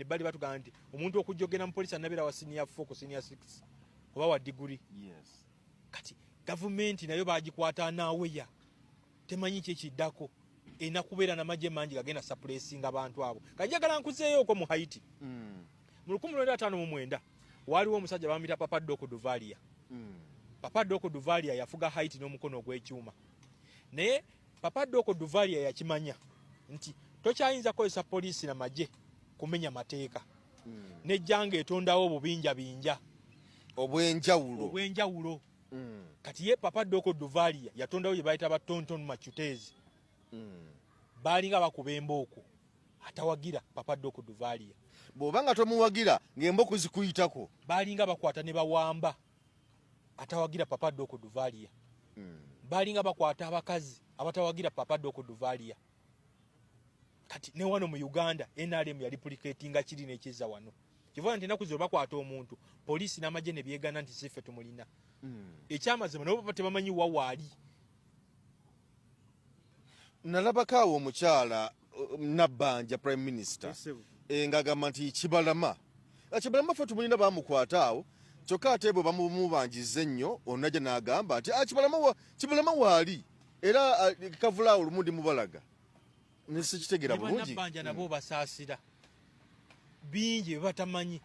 Bali batugamba nti omuntu okujja ogenda mu poliisi anabeera wa senior 4 ku senior 6 oba wa diguri. Kati gavumenti nayo bagikwata naaweya, temanyi ki ekiddako, erina kubeera namagye mangi gagenda suppressinga abantu abo. Kajagala nkuzeeyooko mu Haiti. Mu 1959 waaliwo omusajja bamuyita Papa Doc Duvalier. Papa Doc Duvalier yafuga Haiti n'omukono ogw'ekyuma, naye Papa Doc Duvalier yakimanya nti tokyayinza kukozesa poliisi na magye kumenya mateeka. Nejjanga etondawo obubinja binja obwenjawulo. Obwenjawulo. Kati ye Papa Doc Duvalier yatondawo gye bayita ba Tonton Macoutes. Baalinga bakuba embooko atawagira Papa Doc Duvalier. Bw'oba nga tomuwagira, ng'emboko zikuyitako. Baalinga bakwata ne bawamba atawagira Papa Doc Duvalier. Baalinga bakwata abakazi abatawagira Papa Doc Duvalier. Kati ne wano mu Uganda NRM yali replicatinga kiri n'ekizza wano. Kivuga nti ennaku zino bakwata omuntu, poliisi n'amagye ne byegana nti siffe tumulina. Ekyamazima nabo baba tebamanyi wa waali. Nalabako awo omukyala Nabbanja, prime minister, Yes, sir. Ng'agamba nti Kibalama, Kibalama ffe tumulina, bamukwata awo. Kyokka ate bwe bamubanjiza ennyo, onajja n'agamba nti, "Ah, Kibalama Kibalama waali era kavulaawo lumu ndi mubalaga." Nesikitegera Ne bulungi. Bannabbanja nabo basaasira bingi bye batamanyi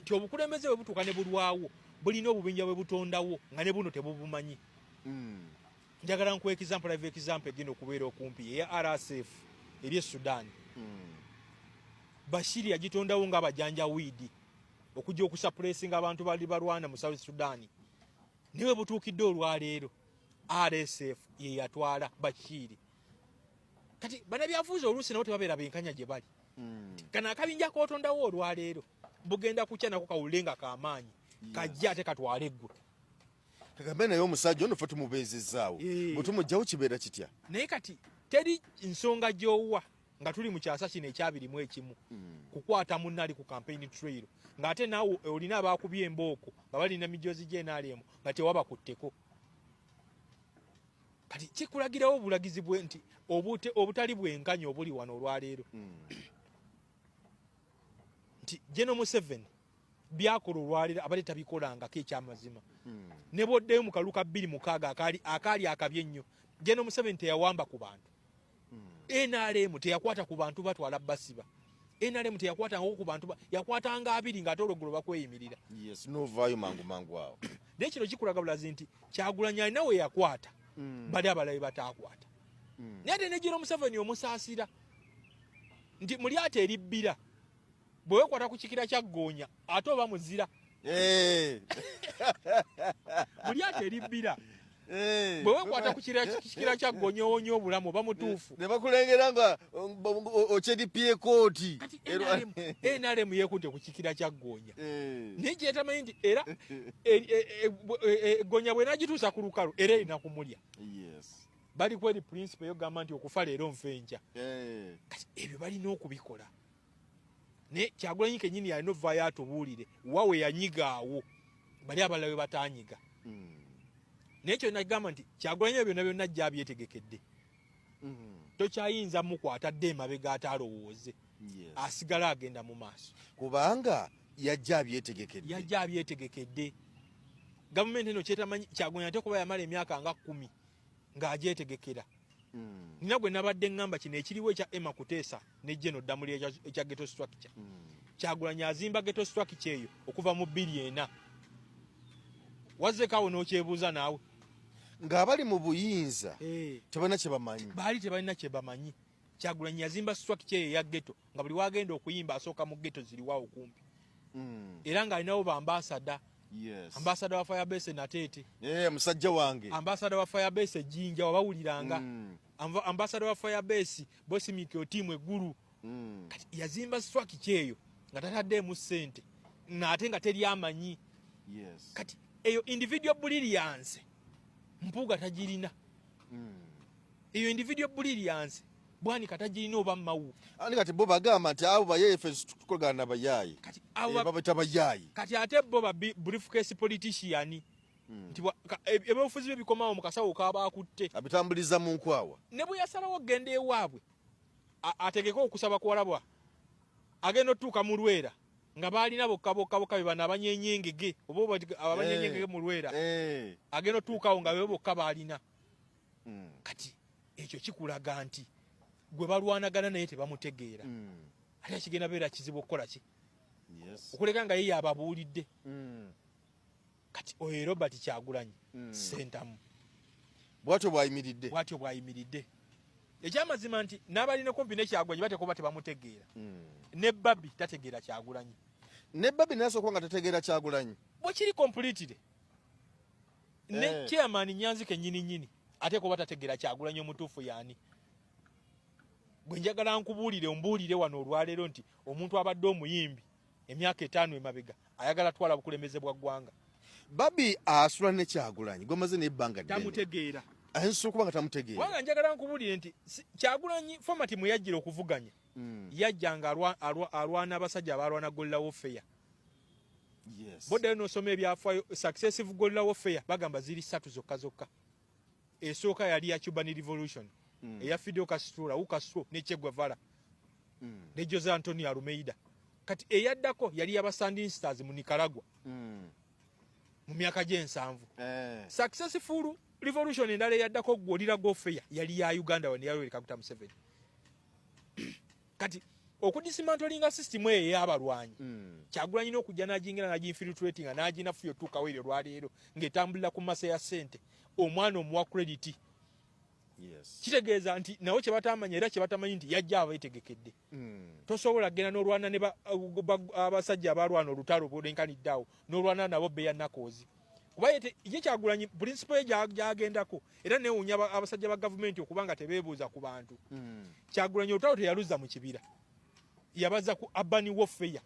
nti obukulembeze bwe butuuka ne bulwawo, bulina obubinja bwe butondawo nga ne buno tebubumanyi. Njagala nkuwa example, live example egenda okubeera okumpi, eya RSF eri e Sudan. Bashiri yagitondawo nga abajanjawiidi okujja okusuppressinga abantu bali balwana mu South Sudan. Naye we butuukidde olwaleero, RSF ye yatwala Bashiri. Kati bannabyabufuzi oluusi nabo tebabeera benkanya gye bali. Kano akabinja k'otondawo olwaleero bugenda kukya nako kawulire nga kamaanyi, kajja ate katwale eggwe. Kagambe naye omusajja ono ffe tumubeezezzaawo, bwe tumugjawo kibeera kitya? Naye kati teri nsonga gy'owa nga tuli mu kyasa kino ekyabiri mu ekimu kukwata munna ali ku campaign trail, ng'ate naawe olina abaakubye embooko nga balina mijozi gy'NRM nga tewabakutteko. Kati kikulagirawo obulagizi bwe nti obutali bwenkanya obuli wano olwaleero, nti General Museveni byakola olwaleero abadde tabikolangako. Ekyamazima, ne bwoddeyo mu kalulu ka 2006 akaali akabi ennyo, General Museveni teyawamba ku bantu. NRM teyakwata ku bantu batwala basiba. NRM teyakwatangako ku bantu, yakwatanga abiri ng'ate olweggulo bakweyimirira. Yes, novaayo mangu mangu awo. Naye kino kikulaga bulazi nti Kyagulanyi alina we yakwata, bali abalala be bataakwata. Naye ate ne General Museveni omusaasira nti muli ate eribbira bwe weekwata ku kikira kya ggoonya ate oba muzira. Muli ate eribbira bwe weekwata ku kikira kya ggoonya owonya obulamu oba mutuufu. Ne bakulengera nga okyeripye kooti. Kati NRM yeekutte ku kikira kya ggoonya, naye kyetamanyi nti era eggonya bw'enagituusa ku lukalu era erina kumulya. Bali kweri principle eyogamba nti okufa leero nfa enkya. Kati ebyo balina okubikola, naye Kyagulanyi kenyini alina ovaayo atubuulire wa we yanyiga awo bali abalala we batanyiga. Naye kyo nagamba nti Kyagulanyi ebyo byonna byonna ajja abyetegekedde. Tokyayinza mukwata dde emabega ate alowooze, asigala agenda mu maaso. Kubanga yajja abyetegekedde. Yajja abyetegekedde. Gavumenti eno kyetamanyi, Kyagulanyi ate kuba yamala emyaka nga 10 ng'agyetegekera. Nina gwe nabadde ŋŋamba kino ekiriwo ekya Emma Kuteesa ne Geno Ddamuli ekya ghetto structure. Kyagulanyi azimba ghetto structure eyo okuva mu 2004. Wazzeko awo n'okyebuuza naawe. Ng'abali mu buyinza tebalina kye bamanyi. Baali tebalina kye bamanyi. Kyagulanyi yazimba structure eyo eya ghetto nga buli wagenda okuyimba asooka mu ghetto ziriwawo kumpi. Era ng'alinawo ba ambassador. Ambassador wa Firebase Nateete. Musajja wange. Ambassador wa Firebase Jinja wabawuliranga. Ambassador wa Firebase Bosmic Otimu Eggulu. Kati yazimba structure eyo nga tataddeemu ssente ng'ate nga teri amanyi. Kati eyo individual brilliance Mpuuga tagirina. Eyo individual brilliance Bwanika tagirina oba Mawu. Ani kati bo bagamba nti abo bayaaye, ffe tukolagana na bayaaye. Kati abo babeta bayaaye. Kati ate bo ba briefcase politician, nti ebyobufuzi bye bikomawo mu kasawo kaba akutte. Abitambuliza mu nkwawa. Ne bwe yasalawo okugenda ewaabwe ategeke okusaba kuwalabwa. Agenda otuuka mu Lwera nga baalina bokka bokka bokka be bano abanyeenya engege oba abanyeenya engege mu Lwera. Agenda otuukawo nga be bokka baalina. Kati ekyo kikulaga nti gwe balwanagana naye tebamutegeera. Ate kigenda beera kizibu okukola ki? Okuleka nga ye yababuulidde. Kati oyo Robert Kyagulanyi Ssentamu bwatyo bwayimiridde, bwatyo bwayimiridde. Ekyamazima nti n'abalina kumpi ne Kyagulanyi bateekwa oba tebamutegeera. Ne Babi tategeera Kyagulanyi. Ne Babi naye asooka nga tategeera Kyagulanyi. Bwekiri completely. Ne chairman Nyanzi kennyini nnyini ateekwa oba tategeera Kyagulanyi omutuufu yaani. Bwe njagala nkubuulire ombuulire wano olwaleero nti omuntu abadde omuyimbi emyaka 5 emabega ayagala twala bukulembeze bwa ggwanga. Babi asula ne Kyagulanyi gwamaze n'ebbanga ddene. Tamutegeera. Ayinza okuba nga tamutegeera. Kubanga njagala nkubuulire nti Kyagulanyi format mwe yajjira okuvuganya. Yajja nga alwana abasajja abalwana guerrilla warfare. Boddayo n'osoma ebyafaayo successive guerrilla warfare bagamba ziri 3 zokka zokka. Esooka yali ya Cuban Revolution. Eya Fidel Castro, Raul Castro ne Che Guevara. Ne Jose Antonio Almeida. Kati eyaddako yali yaba Sandinistas mu Nicaragua. Mu myaka gy'ensanvu. Successful revolution endala eyaddako guerrilla warfare yali ya Uganda wano ya Yoweri Kaguta Museveni. Kati okudismantlinga system eyo ey'abalwanyi. Kyagulanyi n'okujja n'ajingira n'aginfiltrating nga n'aginafuya otuukawo eryo lwaleero ng'etambulira ku masa ya ssente omwana omuwa credit. Kitegeeza nti nabo kye batamanya era kye batamanyi nti yajja abeetegekedde. Tosobola kugenda n'olwana ne abasajja abalwana olutalo bw'olenkanidde awo n'olwana nabo Beya Nakoozi. Kuba ye Kyagulanyi principle ye gy'agendako era neewuunya abasajja ba gavumenti okuba nga tebeebuuza ku bantu. Kyagulanyi olutalo teyaluzza mu kibira, yabaza ku urban warfare.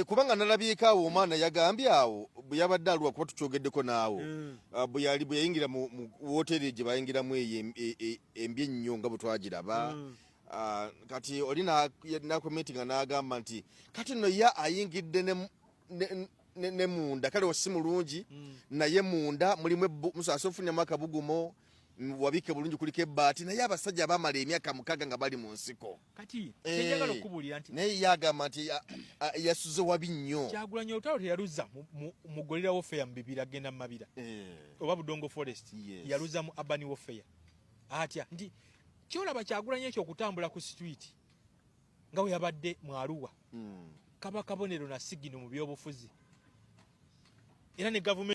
Kubanga nalabyeko awo omwana yagambye awo bwe yabadde aluwa kuba tukyogeddeko naawo. Bwe yali bwe yayingira mu woteeri gye bayingiramu eyo embi ennyo nga bwe twagiraba. Kati oli nakomentinga n'agamba nti kati nno ye ayingidde ne munda kale si mulungi naye munda mulimu musaasa ofunyamu akabugumo wabike bulungi kuliko ebbaati naye abasajja bamala emyaka 6 nga bali mu nsiko. Kati kyenjagala okubuulira nti naye ye agamba nti yasuze wabi nnyo. Kyagulanyi olutalo teyaluzza mu guerrilla warfare mu bibira agenda mu mabira. Oba Budongo Forest. Yaluzza mu urban warfare. Atya nti kyolaba Kyagulanyi ekyo okutambula ku street nga bwe yabadde mu Arua. Kaba kabonero na sigino mu byobufuzi. Era ne gavumenti